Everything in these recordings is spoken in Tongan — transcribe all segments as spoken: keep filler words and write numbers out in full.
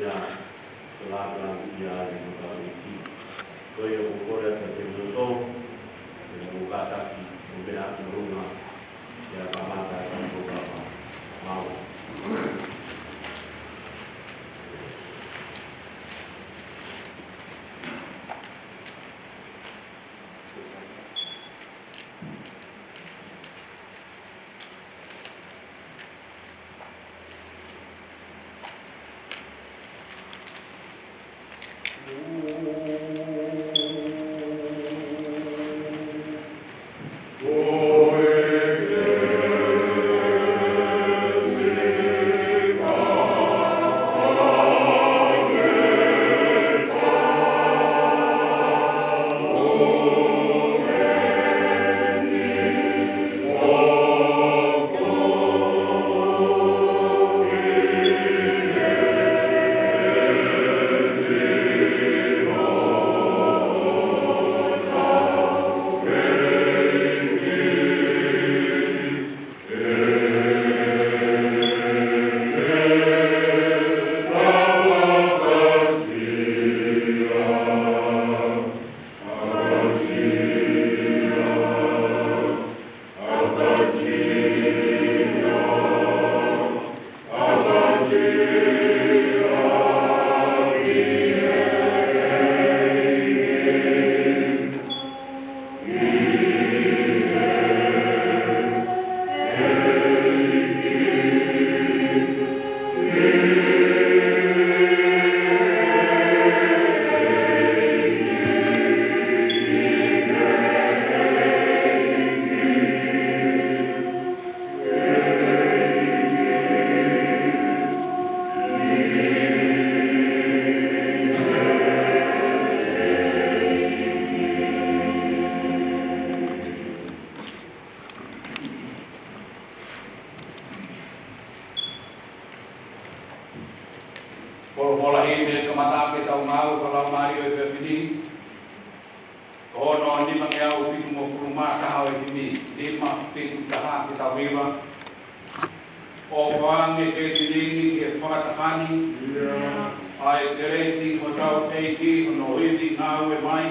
Lāngilangiʻia ai ʻa e ʻEiki. Ko ia ʻoku ou kole atu kiate kimoutolu ke mou kātaki ʻo meʻa atu ki he ʻolunga, pea kamata ʻetau fakaʻapaʻapa. Mālō. Folofola himi ke kamata ʻetau ngāue fakalaumālie ʻo e efiafi ni. Ko hono nima ngeau fitungofulu mā taha ʻo e himi, nima fitu taha, ke tau hiva. ʻOfa ange ke lilingi ki he fakatahani ʻa e kelesi ʻa hotau ʻEiki, hono ivi ngāue mai.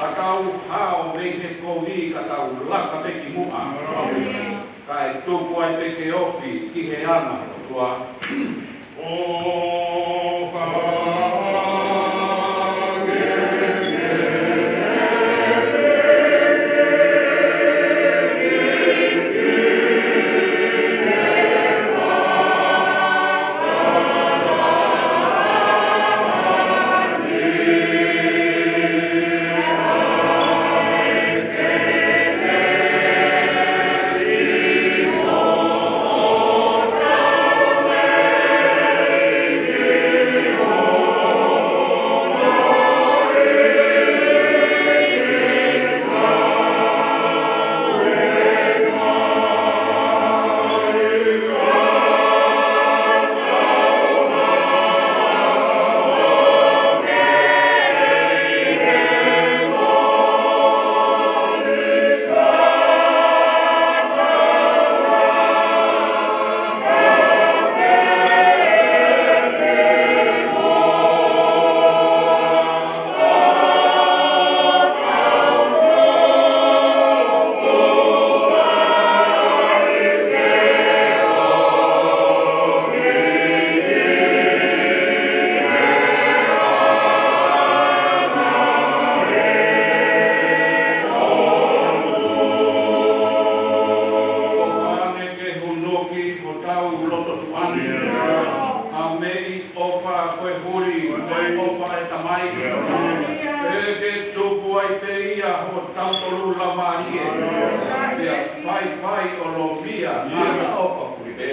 Ka tau hao mei he kovi, ka tau laka pē ki muʻa. Kae tupu ai pē ke ofi ki he anga ʻo e ʻOtua. ʻOfa ange ke hunuki hotau loto tuʻa ni. ʻA e meʻi ʻofa ko e huli, ko e ʻofa ʻa e Tamai. Pea ke tupu ai pē ia ʻi hotautolu laumālie. Pea faifai ʻo lōmia ʻa e ʻofa fuli pē.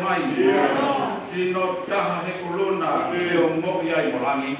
mai. Sino taha he kuluna, ʻio, moʻui ai mo langi.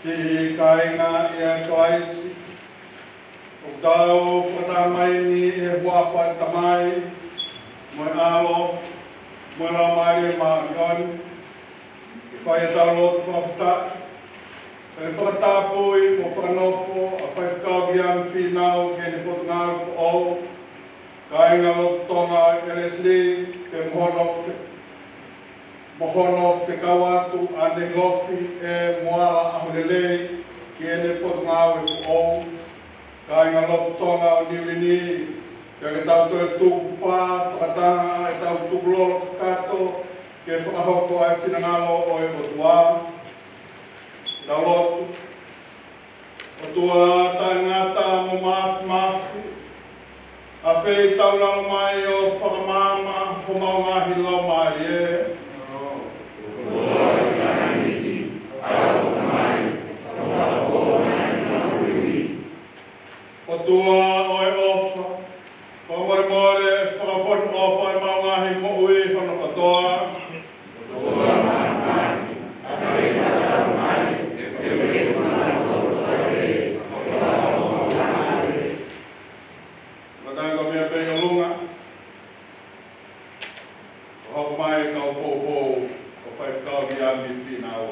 Siʻi kāinga ʻia Kalaisi, ʻoku tau fakatamaini ʻi he huafa ʻo e Tamai, mo e ʻAlo, mo e Laumālie Māʻoniʻoni. ʻOku fai ʻetau lotu fakafetaʻi, ʻi he fakatapui mo fakanofo ʻa Faifekau Viliami Fīnau ki heʻene potungāue foʻou, kāinga lotu Tonga ʻo e L S D, pea mo hono fe-, mo hono fekau atu ʻa Nehilofi E Moala ʻAholelei ki heʻene potungāue foʻou, kāinga lotu Tonga ʻo Niu Guinea, pea ke tau toe tukupā fakataha ʻetau tukulolo kakato ke fakahoko ʻa e finangalo ʻo e ʻOtua. Tau lotu. ʻOtua taʻengata mo māfimafi, ʻafeitaulalo mai ʻo fakamaama homau ngaahi laumālie. ʻOtua ʻo e ʻofa, fakamolemole, fakafonu ʻofa ʻemau ngaahi moʻui hono kotoa. Matanga ko mea pei ʻolunga. Hoko mai kau poupou, ko Faifekau Viliami Fīnau.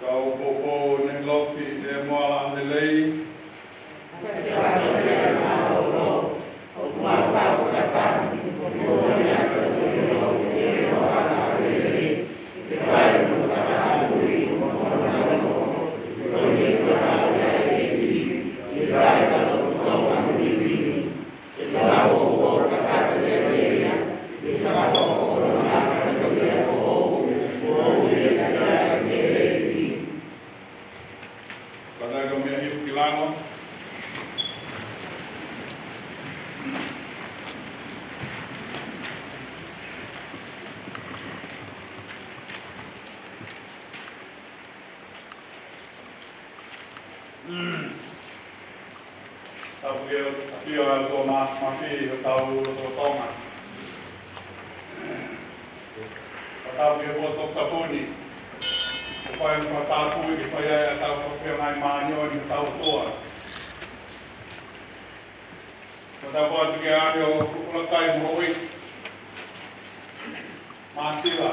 Kau poupou Nehilofi E Moala ʻAholelei. Pata ko mea hiu ki lango. Tapu ke ʻafio ʻa e ʻOtua Māfimafi ʻi hotau lotolotonga. Tapu ke ʻoatu ʻa e tokotapuni, ʻo fai mo fakatapui ke fai ai ʻa e tau fakafeangai māʻoniʻoni ʻi hotau ʻOtua. Tapu atu ki he ʻaho ʻo Kukulakai mo Hoʻi. Māsila.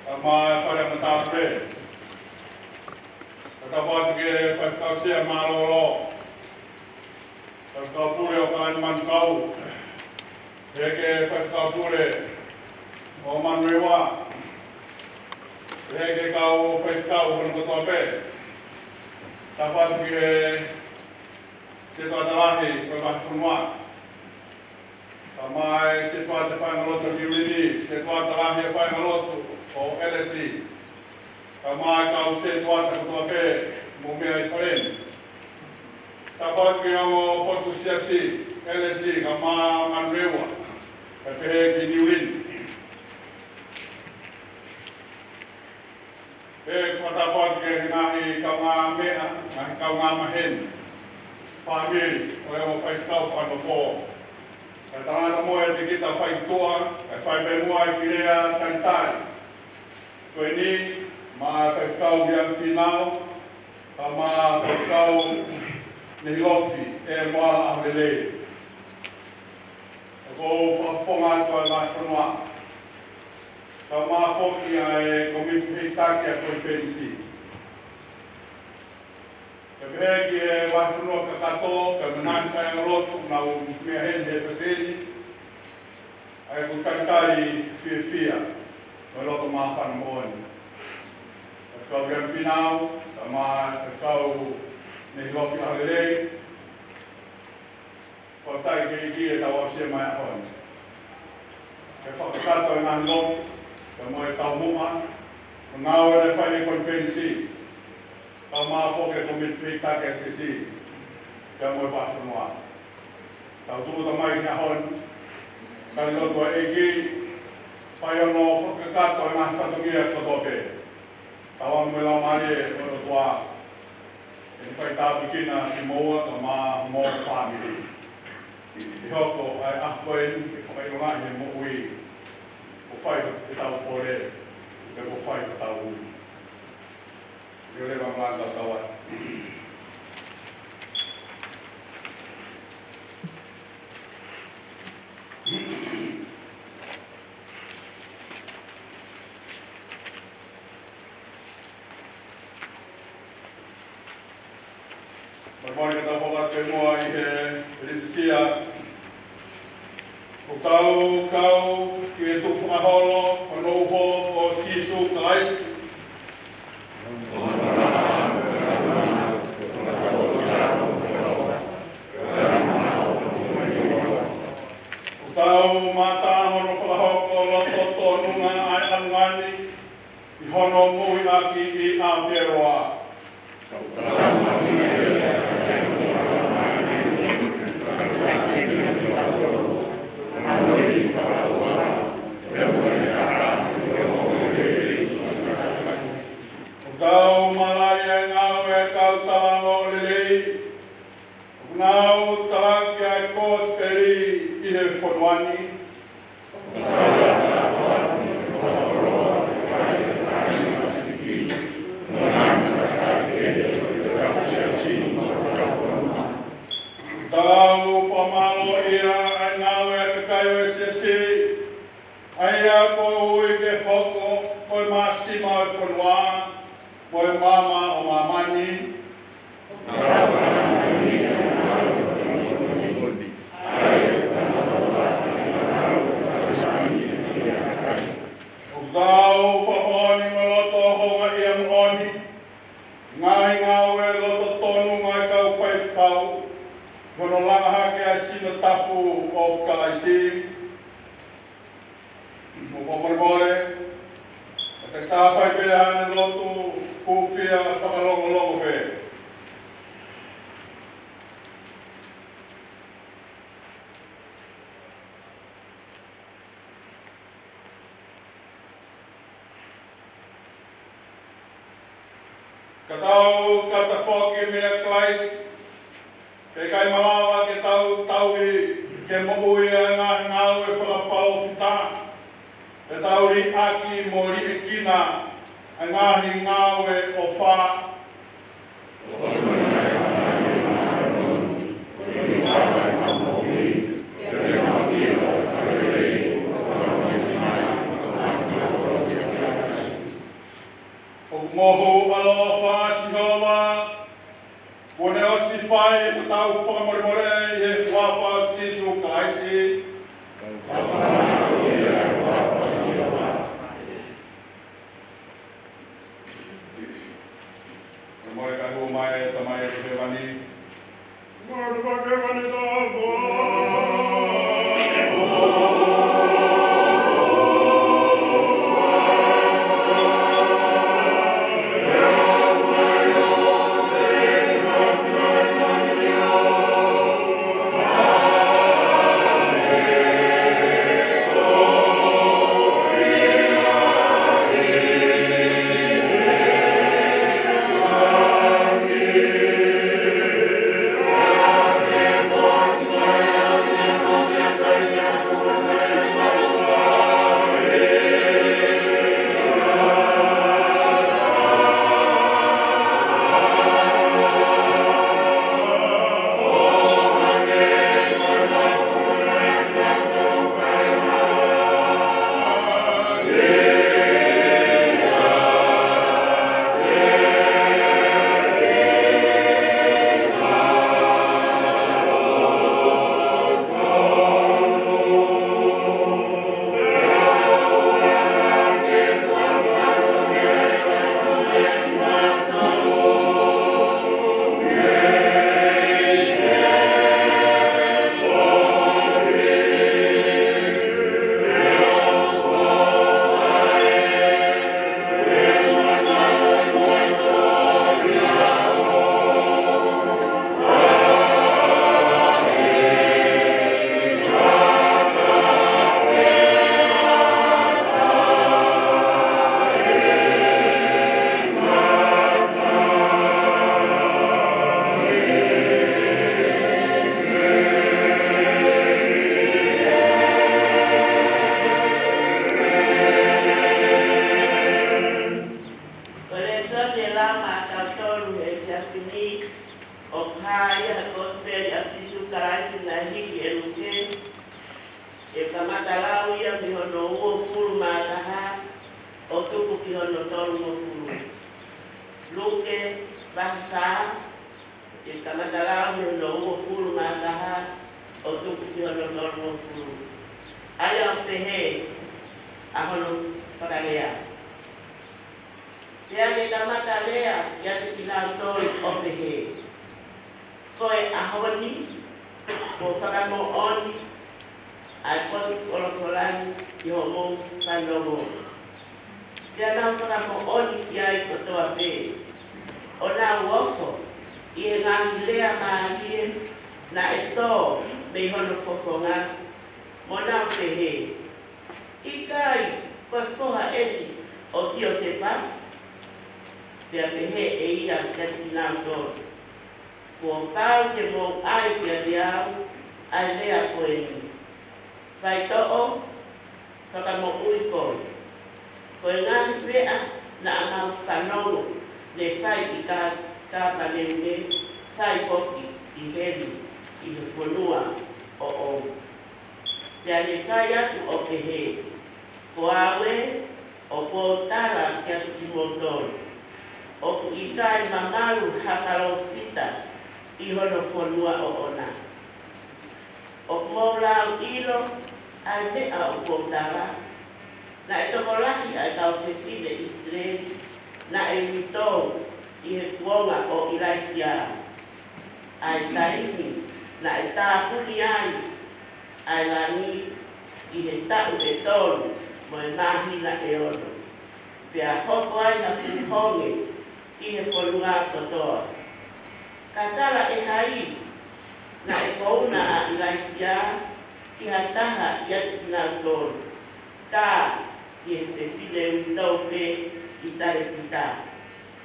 Ka mai fale matāpule. Tapu atu ki he faifekau sea mālōlō. Faifekau Pule ʻo Kalaini Manukau, pehē ki he Faifekau Pule ʻo Manurewa, pehē ki he kau faifekau hono kotoa pē. Tapu atu ki he Setuata Lahi ʻo e Vahefonua, kae ʻumaʻā e Setuata Faingalotu ʻo Niu Lini, Setuata Lahi ʻo e Faingalotu ʻo L S E, kae ʻumaʻā e kau setuata kotoa pē ʻoku mou meʻa ʻi fale ni. Tapu atu ki he ongo potu siasi, L S E, kae ʻumaʻā Manurewa, kae pehē ki Niu Lini. Pea fakatapu atu ki he ngaahi kaungāmeʻa, ngaahi kaungāmaheni, fāmili ʻo e ongo faifekau fakanofo, kae tangata mo e tikita faituʻa, kae fai pē muʻa e kilea talitali ko eni maʻa e Faifekau Viliami Fīnau, kae ʻumaʻā e Faifekau Nehilofi ʻEmoala ʻAholelei. ʻOku ou fakafofonga atu ʻa e Vahefonua, kae ʻumaʻā foki ʻa e Kōmiti Fehikitaki ʻa e Konifelenisi. Kae pehē ki he Vahefonua kakato, kae ʻumaʻā e ngaahi faingalotu ʻoku nau meʻa heni he efiafi ni, ʻa ʻeku talitali fiefia mo e loto māfana moʻoni. Faifekau Viliami Fīnau, kae ʻumaʻā e Faifekau Nehilofi ʻAholelei, fakafetaʻi ki he ʻEiki ʻetau aʻusia mai ʻa e ʻaho ni. Ke fakakakato e ngaahi lotu, pea mo e taumuʻa, mo e ngāue naʻe fai ʻe he Konifelenisi, kae ʻumaʻā foki e Kōmiti Fehikitaki ʻa e Siasi, pea mo e Vahefonua. Tau tūʻuta mai ki he ʻaho ni, tali lotu ʻa e ʻEiki, fai hono fakakakato e ngaahi fatongia kotoa pē. Tauange mo e Laumālie ʻo e ʻOtua ke ne faitāpuekina kimoua kae ʻumaʻā homou fāmili. Ke hoko ʻa e ʻaho ko eni ke fakaʻilongaʻi e moʻui, kuo fai ʻetau pole, pea kuo fai hotau ui. Ke ʻoua leva mo ʻetau tau atu. Mou mou ke tau hoko atu pē muʻa ʻi he Litūsia. ʻOku tau kau ki he tukufakaholo hono uho ko Sīsū Kalaisi. ʻOku tau mātā hono fakahoko loto tōnunga ʻa e ʻalunga ni ʻi hono moʻui ʻaki ʻi Aotearoa. ʻOku tau mālai ʻa e ngāue ʻa e kau talanoa ʻo e lelei ʻoku nau talaki ʻa e Kosipeli ʻi he fonua ni. Tau fakamālōʻia ʻa e ngāue ʻa e kakai ʻo e Siasi, ʻa ia kuo ui ke hoko ko e māsima ʻo e fonua mo e maama ʻo māmani. ʻOku tau fakamoʻoni mo e loto houngaʻia moʻoni e ngaahi ngāue loto tōnunga ʻa e kau faifekau ʻi hono langa hake ʻa e sino tapu ʻo Kalaisi. Mou fakamolemole, ʻe tau fai pē ʻa e lotu hūfia fakalongolongo pē. Ka tau kata foki meia Kalaisi, pea ʻikai malava ke tau tauhi ke moʻui ʻa e ngaahi ngāue fakapalōfita, pea tau liʻaki mo liʻekina ʻa e ngaahi ngāue ʻofa. ʻOku mohu ʻaloʻofa ʻa Sihova, kuo ne ʻosi fai hotau fakamolemole ʻi he Kae mole kae hū mai e Tamai ʻoku ʻi hēvani. Ko e lēsoni ʻe lau maʻatautolu he efiafi ni, ʻoku hā ia he Kosipeli ʻa Sīsū Kalaisi naʻe hiki ʻe Luke, ʻe kamata lau ia mei hono uofulu mā taha, ʻo tuku ki hono tolungofulu. Luke, vahe fā, ʻe kamata lau mei hono uofulu mā taha, ʻo tuku ki hono tolungofulu. ʻA ia ʻoku pehē ʻa hono fakalea. Pea ne kamata lea kiate kinautolu ʻo pehē, Ko e ʻaho ni, kuo fakamoʻoni ʻa e potu folofola ni ʻi hoʻomou fanongo. Pea nau fakamoʻoni ki ai kotoa pē, ʻo nau ofo ʻi he ngaahi lea mālie naʻe tō mei hono fofonga, mo nau pehē, ʻIkai ko e foha eni ʻo Siosefa? Pea pehē ʻe ia kiate kinautolu, Kuo pau ke mou ʻai kiate au ʻa e lea ko eni, Faitoʻo, fakamoʻui koe. Ko e ngaahi meʻa naʻa mau fanongo ne fai ʻi Ka-, Kāpaneume, fai foki ʻi heni ʻi he fonua ʻoʻou. Pea ne fai atu ʻo pehē, Ko au ē, ʻoku ou tala kiate kimoutolu, ʻoku ʻikai mamalu ha palōfita ʻi hono fonua ʻoʻona. ʻOku mou lau ʻilo ʻa e meʻa ʻoku ou tala? Naʻe tokolahi ʻa e kau fefine ʻIsileli naʻe uitou ʻi he kuonga ʻo ʻIlaisiā, ʻa e taimi naʻe tāpuni ai ʻa e langi ʻi he taʻu ʻe tolu mo e māhina ʻe ono, pea hoko ai ha fuʻu honge ʻi he fonua kotoa. Ka tala ʻe hai naʻe kouna ʻa ʻIlaisiā ki ha taha ʻiate kinautolu, ka ki he fefine uitou pē ʻi Salepita,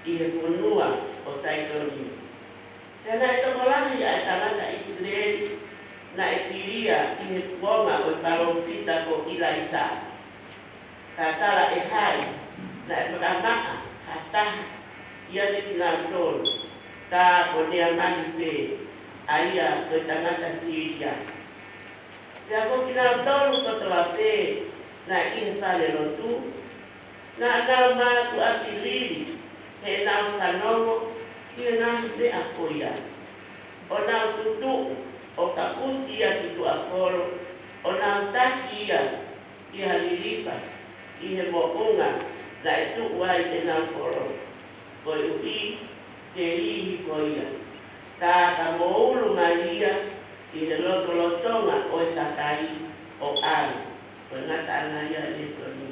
ʻi he fonua ʻo Saitoni? Pea naʻe tokolahi ʻa e tangata ʻIsileli naʻe kilia ʻi he kuonga ʻo e palōfita ko ʻIlaisa. Ka tala ʻe hai naʻe fakamaʻa ha taha ʻiate kinautolu, ka ko Neamani pē, ʻa ia ko e tangata Sīlia. Pea ko kinautolu kotoa pē naʻe ʻi he falelotu, naʻa nau mātuʻaki lili heʻenau fanongo ki he ngaahi meʻa ko ia, ʻo nau tutuʻu ʻo kapusi ia ki tuʻa kolo, ʻo nau taki ia ʻi ha lilifa ʻi he moʻunga naʻe tuʻu ai ʻenau kolo, koeʻuhi ke ʻi hifo ia. Tā ka moulu mai ia ʻi he lotolotonga ʻo e kakai ʻo ʻalu. Ko e ngataʻanga ia ʻa e lēsoni.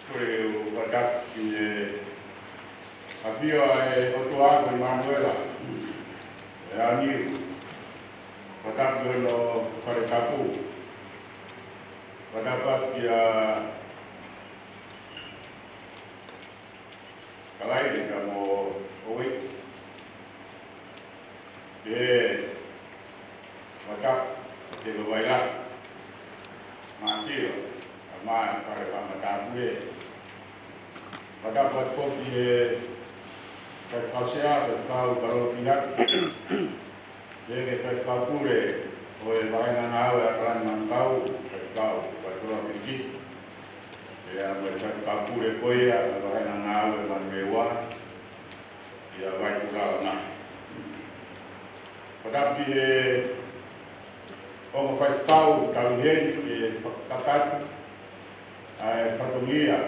Ko e ʻoatu ʻa e ʻafio ʻa e ʻOtua ko ʻImanuela, ʻe ani, ʻoatu ʻa e fale tapu, ʻoatu ʻa e kia Kalaile ka mo ʻOi. Pea ʻoatu ʻa e kia Vaila Masila, ʻa e fale fakatāpule. ʻOatu ʻa e foki ʻa e faifekau sea, faifekau Kalofiha. Pea ki he faifekau pule ʻo e vāhenga ngāue ʻa Kalani Manukau, faifekau, faifekau Pilikiti. Pea mo e faifekau pule ko ia ʻo e vāhenga ngāue Manurewa, ʻa Vaitulala na. Pea ʻoatu ʻa e ongo faifekau tauhi heni ke fakakakato ʻa e fatongia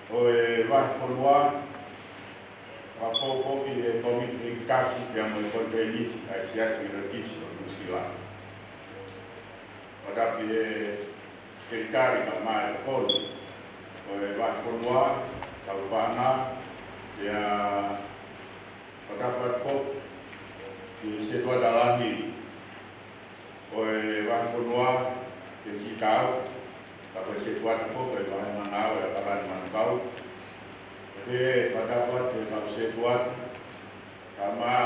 ʻo e vahefonua, fakafou foki ʻe he kōmiti hikitaki pea mo e konifelenisi ʻa e Siasi Metotisi ʻo Nuʻu Sila. ʻOatu ʻa e sekelitali kae ʻumaʻā e tokoni ʻo e vahefonua, tauhi paʻanga, pea ʻoatu ʻa e foki ki he setuata lahi ʻo e vahefonua, Kemisi Taau, ka ko e setuata foki ʻo e vāhenga ngāue ʻa Kalani Manukau. Pea ʻoatu ʻa e kau setuata, kae ʻumaʻā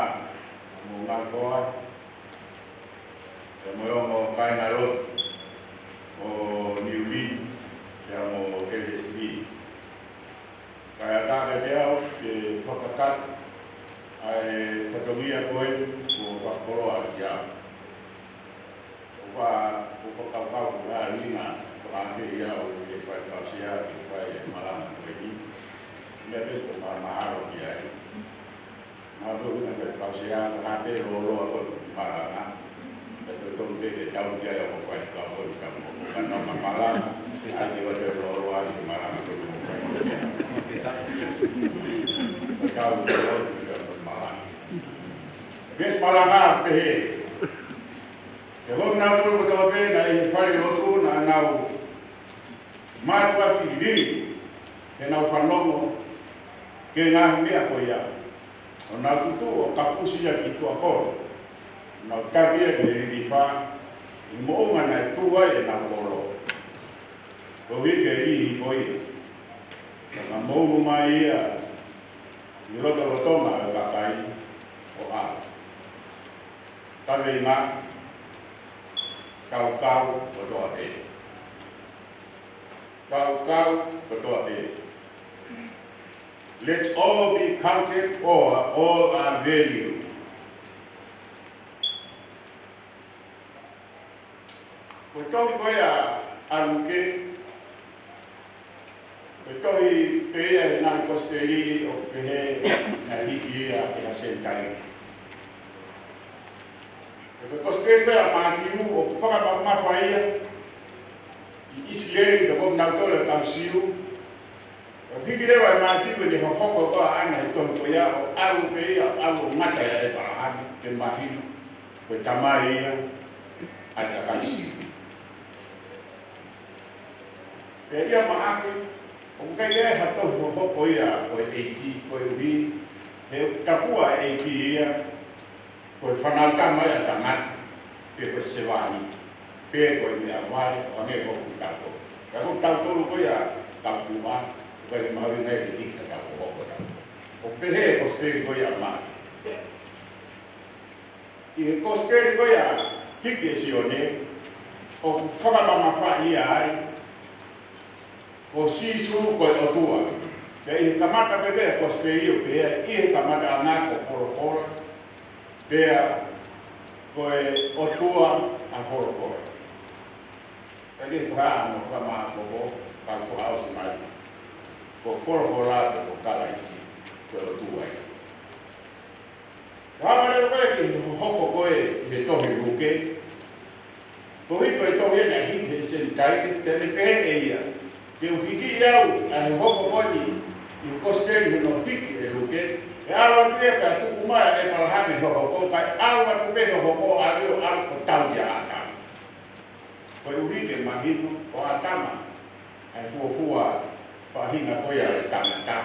mo Ngahoa, pea mo e ongo kāingalotu ʻo Niu Lini, pea mo L S D. Kae ʻatā kiate au ke fakakakato ʻa e fatongia ko eni kuo fakakoloa kiate au. ʻOku ou fakakaukau ko e ʻuhinga ko e ʻai ʻe au ʻa e faifekau sea ke fai e malanga ko eni. Meʻa pē ʻoku ou fakamahalo ki ai. Naʻa ko e ʻuhinga faifekau sea ka hā pē lōloa ko e malanga. Pea totonu pē ke tau ki ai ʻa e faifekau ko e tau mo ka nau ka malanga. ʻAi ke ʻoua te lōloa ke malanga ko e tau faifekau. Ka tau ki ai ʻo tau malanga. Pea ʻosi malanga pehē. Ko kinautolu kotoa pē naʻe ʻi he falelotu naʻa nau mātuʻaki liliu heʻenau fanongo ki he ngaahi meʻa ko ia. ʻO nau tutuʻu ʻo kapusi ia ki tuʻa kolo. Nau taki ia ki he lilifa ʻi he moʻunga naʻe tuʻu ai ʻenau kolo. Koeʻuhi ke ʻi hifo ia. Ka ka moulu mai ia ʻi he lotolotonga ʻo e kakai ʻo ʻalu. Kaveinga: Kaukau kotoa pē. Kaukau kotoa pē. Let's all be counted or all are valued. Ko e tohi ko ia ʻa Luke, ko e tohi pē ia ʻi he ngaahi kosipeli ʻoku pehē naʻe hiki ia ʻe ha Senitaile. Ko e kosipeli ko ia ʻa Mātiu ʻoku fakamamafa ia ki ʻIsileli, ko kinautolu ʻa e kau Siu. ʻOku hiki leva ʻe Mātiu ʻene hohoko ko ia ʻana he tohi ko ia ʻo ʻalu pē ia, ʻalu ʻo ngata ia ʻia ʻĒpalahame, ke mahino ko e tamai ia ʻa e kakai Siu. Pea ʻia Maʻake, ʻoku ʻikai ke ʻi ai ha tohi hohoko ia ko e ʻEiki, koeʻuhi he ʻoku tapua ʻe he ʻEiki ia ko e fānautama ia ʻa e tangata, pe ko e sevāniti, pe ko e meʻavale, ʻo hangē ko kitautolu. Ka ko kitautolu ko ia tau tuʻa, ʻoku ʻikai ke mahuʻinga ia ke hiki ha tohi hohoko ʻatautolu. ʻOku pehē ʻe he kosipeli ko ia ʻa Maʻake. ʻI he kosipeli ko ia hiki ʻe Sione, ʻoku fakamamafaʻi ai ko Sīsū ko e ʻOtua. Pea ʻi he kamata pē ʻa e kosipeli ʻoku pehē ʻi he kamataʻanga ko Folofola, pea ko e ʻOtua ʻa Folofola. Pea ʻi he koha mo fakamāʻopoʻopo, ka ko ʻosi mai, ko Folofola pe ko Kalaisi, ko e ʻOtua ia. Ka ʻalu leva ko ē ki he hohoko ko ē ʻi he tohi Luke. Ko e tohi ko ē naʻe hiki ʻe he Senitaile, pea ne pehē ʻe ia, te u hiki au ʻa e hohoko ko eni ʻi he kosipeli hono hiki ʻe Luke, ʻe ʻalu atu ia pea tuku mai ʻa ʻĒpalahame hohoko, kae ʻalu atu pē hohoko ʻo ʻalu ʻo ʻalu ʻo tau kia ʻĀtama. Koeʻuhi ke mahino ko ʻĀtama ʻa e fuofua faʻahinga ko ia ʻo e tangata,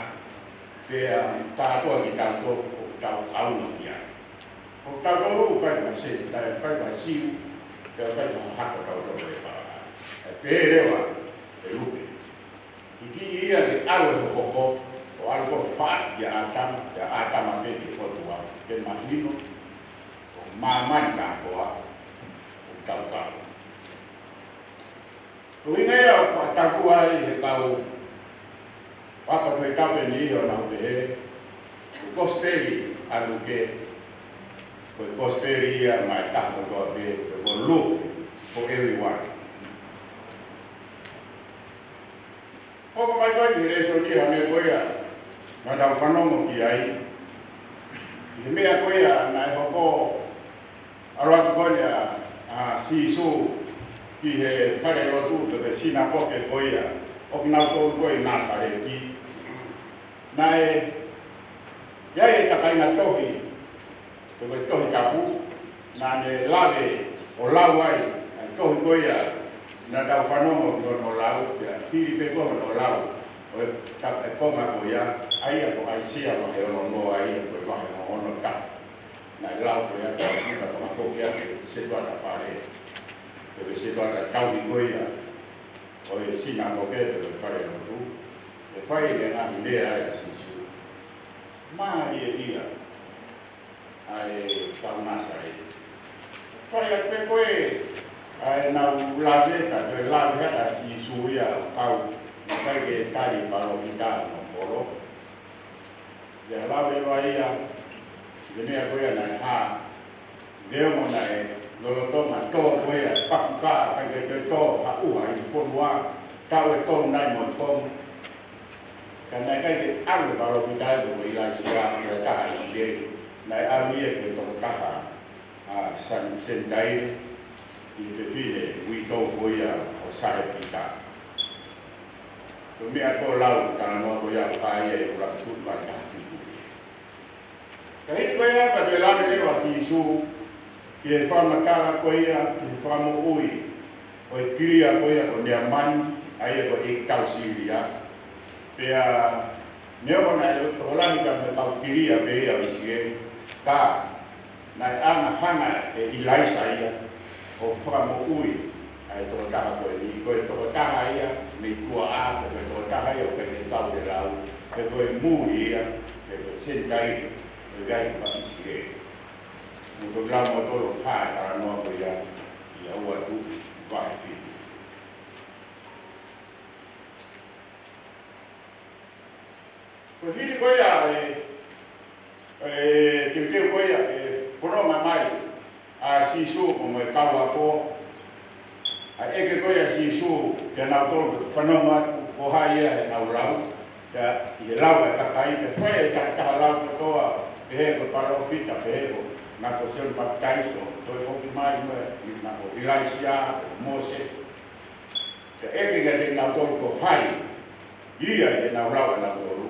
pea kātoa kitautolu ʻoku tau ʻaonga ki ai. Ko kitautolu ʻoku ʻikai ko ha Senitaile, ʻikai ko ha Siu, pea ʻikai ko ha hako kitautolu ʻi he fala. ʻE pehē leva ʻe Luke, hiki ia ke ʻalu e hohoko, ʻo ʻalu ko ē ʻo faʻaki kia ʻĀtama, kia ʻĀtama pē ki he ʻOtua, ke mahino ko māmani kātoa ʻoku tau kau. Ko e ʻuhinga ia ʻoku faʻa taku ai ʻe he kau papa ko e kapeni ʻo nau pehē, ko e kosipeli ʻa Luke, ko e kosipeli ia maʻa e taha kotoa pē, ko e Luke for everyone. Hoko mai ko ē ki he lēsoni ʻo e meʻa ko ia naʻa tau fanongo ki ai. ʻI he meʻa ko ia naʻe hoko, ʻalu atu ko eni ʻa, ʻa Sīsū ki he falelotu pe ko e sinakoke ko ia ʻo kinautolu ko ē ʻi Nāsaleti. Naʻe ʻi ai e takaina tohi, ko e Tohi Tapu, naʻa ne lave ʻo lau ai ʻa e tohi ko ia naʻa tau fanongo ki hono lau, pea hili pē ko ē hono lau ʻo e ta-, e konga ko ia, ʻa ia ko ʻAisea vahe ono noa ia, ko e vahe hono ono taha. Naʻe lau ko ia, tau sina ko ma ko kia ke setuata fale, ke setuata tauhi ko ia ʻo e sinakoke pe ko e falelotu, ʻe fai ʻene ngaahi lea ai ʻa Sīsū. Mālie ia ʻa e kau Nāsaleti. Fai atu pē ko ē ʻa ʻenau lave, ka toe lave hake ʻa Sīsū ia ʻo kau, naʻe ʻikai ke tali palōfita ʻi hono kolo. Pea lave leva ia ki he meʻa ko ia naʻe hā. Neongo naʻe lolotonga tō ko ia e pakukā, ʻikai ke toe tō ha ʻuha ʻi he fonua, taʻu ʻe tolu nai mo e konga. Ka naʻe ʻikai ke ʻalu e palōfita ia ko ʻIlaisiā, ʻi he taha ʻi ʻIsileli, naʻe ʻalu ia ki he tokotaha, ʻa, Sen-, Senitaile, ʻi he fefine uitou ko ia ko Salepita. Ko e meʻa ko ē lau talanoa ko ia ʻoku hā ia ʻi he ʻUluaki Tuʻi vahe taha fitu. Ka hili ko ia pea toe lave leva ʻa Sīsū ki he fakamatala ko ia ki he fakamoʻui ʻo e kilia ko ia ko Neamani, ʻa ia ko e ʻeikitau Sīlia. Pea neongo naʻe tokolahi pē mo e kau kilia pē ia ʻo ʻIsileli, ka naʻe hanga, hanga ʻe ʻIlaisa ia ʻo fakamoʻui ʻa e tokotaha ko eni, ko e tokotaha ia mei tuaʻā, ko e tokotaha ia ʻoku ʻikai ke kau he lau, he ko e muli ia, he ko e Senitaile, ʻoku ʻikai ko ha ʻIsileli. Mou toki lau moutolu ʻa e talanoa ko ia ʻi he ʻUluaki Tuʻi vahe fitu. Ko e hili ko ia e, e teuteu ko ia e fononga mai ʻa Sīsū pea mo e kau ako, ʻa e ʻeke ko ia ʻa Sīsū kia nautolu, fanongo atu ko hai ia ʻenau lau. Pea ʻi he lau ʻa e kakai, pea fai e takitaha lau kotoa, pehē ko e palōfita, pehē ko, naʻa ko Sione Papitaiso, toe foki mai mo e, naʻa ko ʻIlaisiā, Mōsese. Pea ʻeke kiate kinautolu ko hai ia ʻenau lau ʻanautolu.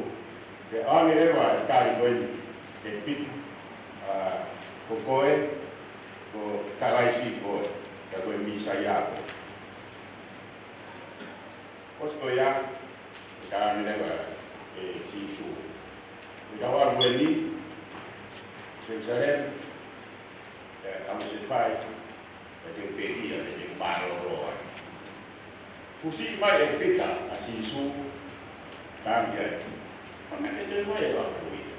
Pea ʻoange leva e tali ko eni ʻe Pita, ʻa, ko koe, ko Kalaisi koe, pea ko e Mīsaia koe. ʻOsi ko ia, ʻe tala ange leva ʻe Sīsū, ʻoku tau ʻalu eni ki Selusalema, ʻe, ʻalu ʻo fai, ʻe te pekia, ʻe te mālōlō ai. Fusi mai ʻe Pita ʻa Sīsū, talaange ai, ʻoua naʻa ke toe fai e lau ko ia.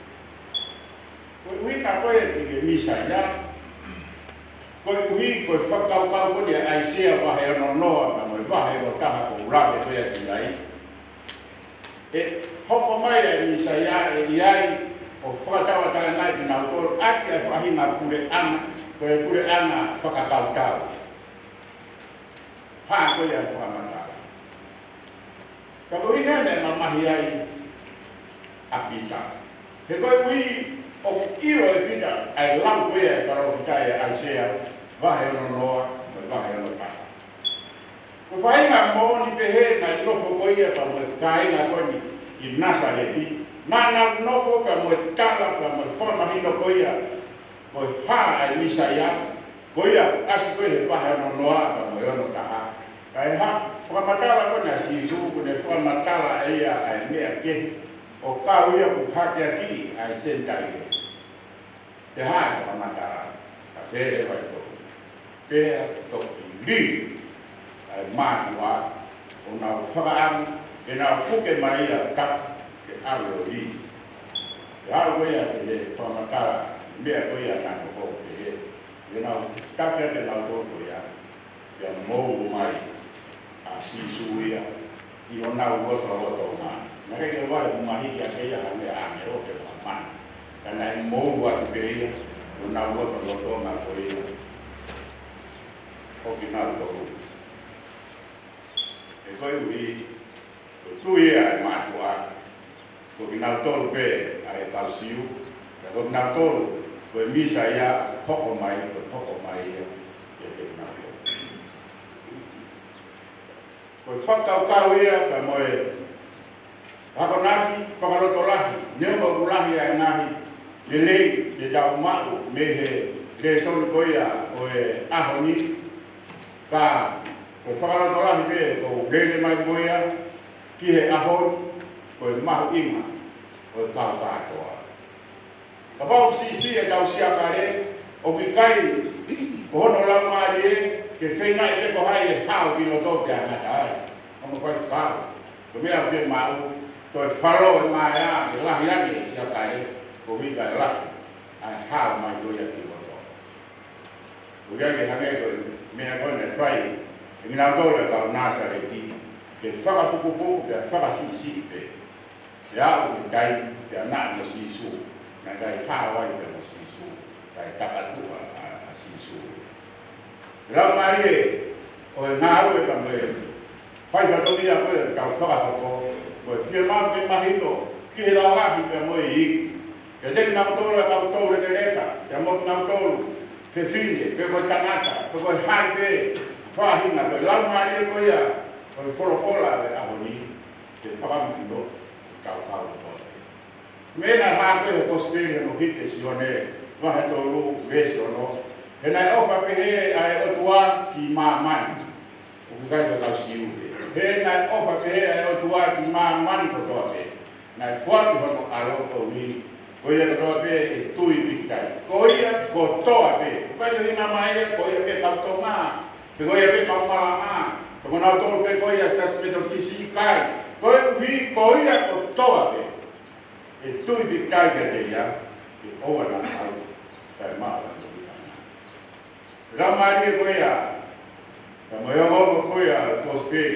Koeʻuhi ka ko e ʻEiki ke Mīsaia, koeʻuhi ko e fakakaukau ko eni ʻa ʻAisea vahe ono noa, pea mo e vahe ua taha ʻoku lave ko ia ki ai. ʻE hoko mai ʻa e Mīsaia ʻe ʻi ai ʻo fakatauʻatāinaʻi kinautolu ʻaki ʻa e faʻahinga puleʻanga, ko e puleʻanga fakakautau. Hā ko ia e fakamatala. Ka ko e ʻuhinga naʻe mamahi ai ʻa Pita. He koeʻuhi ʻoku ʻilo ʻe Pita ʻa e lau ko ia ʻa e palōfita ʻa ʻAisea, vahe ono noa, mo e vahe ono taha. Ko e faʻahinga moʻoni pehē naʻe nofo ko ia pea mo e kāinga ko eni ʻi Nāsaleti, naʻa nau nofo pea mo e tala pea mo e fakamahino ko ia ko e hā ʻa e Mīsaia, ko ia ʻoku ʻasi ko ia he vahe ono noa pea mo e ono taha. Ka ʻi he fakamatala ko ena ʻa Sīsū, ʻoku ne fakamatala ʻe ia ʻa e meʻa kehe, ʻo kau ia ʻoku hakeakiʻi ʻa e Senitaile. Pea hā e fakamatala, ka pele vai to. Pea toki lī ʻa e mātuʻa, ʻo nau fakaʻamu, ke nau puke mai ia ʻo taki, ke ʻave ʻo lī. Pea aʻu ko ia ki he fakamatala, meʻa ko ia naʻe hoko pehē, ke nau taki ʻa kinautolu ko ia, pea mou mai ʻa Sīsū ia ʻi honau lotolotonga. Naʻe ʻikai ke vale mo mahiki ʻa e ia ha meʻa ʻāngelo pe ko ha mana. Ka naʻe mou atu pē ia ʻi honau lotolotonga ko ia ʻo kinautolu. He koeʻuhi ko e tui ia ʻa e mātuʻa, ko kinautolu pē ʻa e kau Siu, ka ko kinautolu ko e Mīsaia hoko mai, ko e hoko mai ia kiate kinautolu. Ko e fakakaukau ia pea mo e akonaki fakalotolahi, neongo ʻoku lahi ʻa e ngaahi lelei te tau maʻu mei he lēsoni ko ia ʻo e ʻaho ni, ka ko e fakalotolahi pē ʻoku ou lele mai ko ia ki he ʻaho ni, ko e mahuʻinga ʻo e kau kātoa. Kapau ʻoku siʻisiʻi ʻetau siakale, ʻoku ʻikai ko hono laumālie ke feingaʻi pē ko hai ʻe hao ki loto pea ngata ai. Hono faifekau. Ko e meʻa fiemaʻu, ko e falo e maea, ke lahi ange e siakale, koeʻuhi kae lahi ʻa e hao mai ko ia ki loto. ʻOku ʻikai ke hangē ko e meʻa ko ē naʻe fai ʻe kinautolu ʻa e kau Nāsaleti, ke fakapukupuku pea fakasiʻisiʻi pē. Pea aʻu ki he taimi pea naʻa mo Sīsū, naʻe ʻikai hao ai pea mo Sīsū, kae takatuʻa ʻa, ʻa Sīsū. Laumālie ʻo e ngāue pea mo e fai fatongia ko ē ʻoku tau fakahoko, ko e fiemaʻu ke mahino ki he lalahi pea mo e iiki. Kiate kinautolu ʻa e kau toulekeleka, pea mo kinautolu fefine, pe ko e tangata, pe ko hai pē faʻahinga, ko e laumālie ko ia ʻo e folofola ʻo e ʻaho ni, ke fakamahino ki he kau kau loto. Meʻa naʻe hā ko ē he kosipeli hono hiki ʻe Sione, vahe tolu, veesi ono. He naʻe ʻofa pehē ʻa e ʻOtua ki māmani. ʻOku ʻikai ko e kau Siu pē. He naʻe ʻofa pehē ʻa e ʻOtua ki māmani kotoa pē, naʻe foaki hono ʻAlo koeʻuhi ko ia kotoa pē ʻe tui pīkitai. Ko ia kotoa pē. ʻOku ʻikai ko e hinga mai ia, ko ia pē kau Tonga, pe ko ia pē kau Malaʻā, pe ko kinautolu pē ko ia Siasi Metotisi, ʻikai. Koeʻuhi ko ia kotoa pē ʻe tui pīkitai kiate ia, ke ʻoua naʻa kau, kae maʻu ʻa e moʻui taʻengata. Laumālie ko ia, ka mo e ongoongo ko ia ʻo e kosipeli.